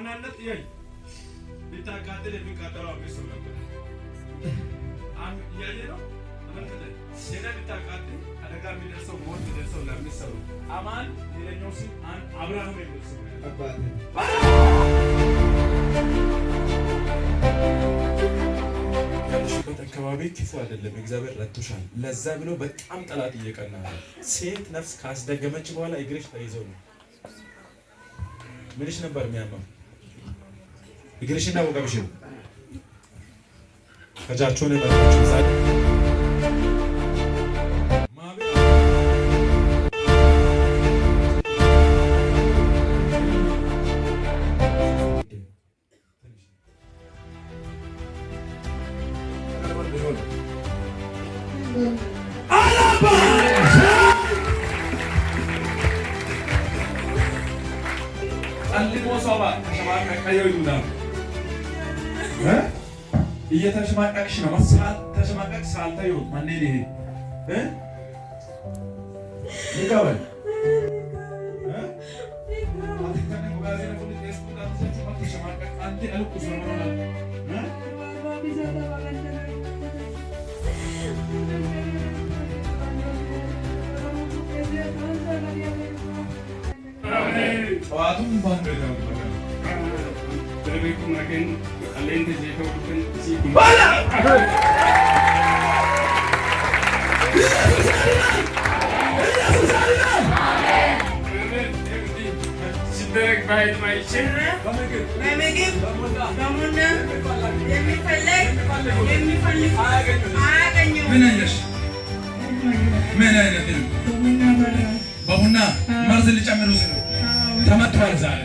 በዋናነት ይሄ ብታቃጥል የሚቃጠለው አምስት ሰው ነበር። እያየ ነው። ተመልከተ። ሴና ብታቃጥል አደጋ የሚደርሰው ሞት የሚደርሰው ለአምስት ሰው ነው። አማን ሌላኛው ስም አብርሃም የሚል ስም ነው። ያለሽበት አካባቢ ክፉ አይደለም፣ እግዚአብሔር ረድቶሻል። ለዛ ብሎ በጣም ጠላት እየቀና ነው። ሴት ነፍስ ካስደገመች በኋላ እግርሽ ተይዘው ነው። ምንሽ ነበር የሚያመው? እግርሽና ወገብሽ ነው። ከጃቸውን የመጣችው እየተሸማቀቅሽ ነው። ተሸማቀቅ ሳልታዩ ማን ይሄ ይቀበል። ጠዋቱም ባንድ በምግብ በቡና የሚፈለግ የሚፈልጉ አያገኙም። ምን አየሽ? ምን አይነት ነው? በቡና መርዝ ሊጨምሩ ሲሉ ተመቷል ዛሬ።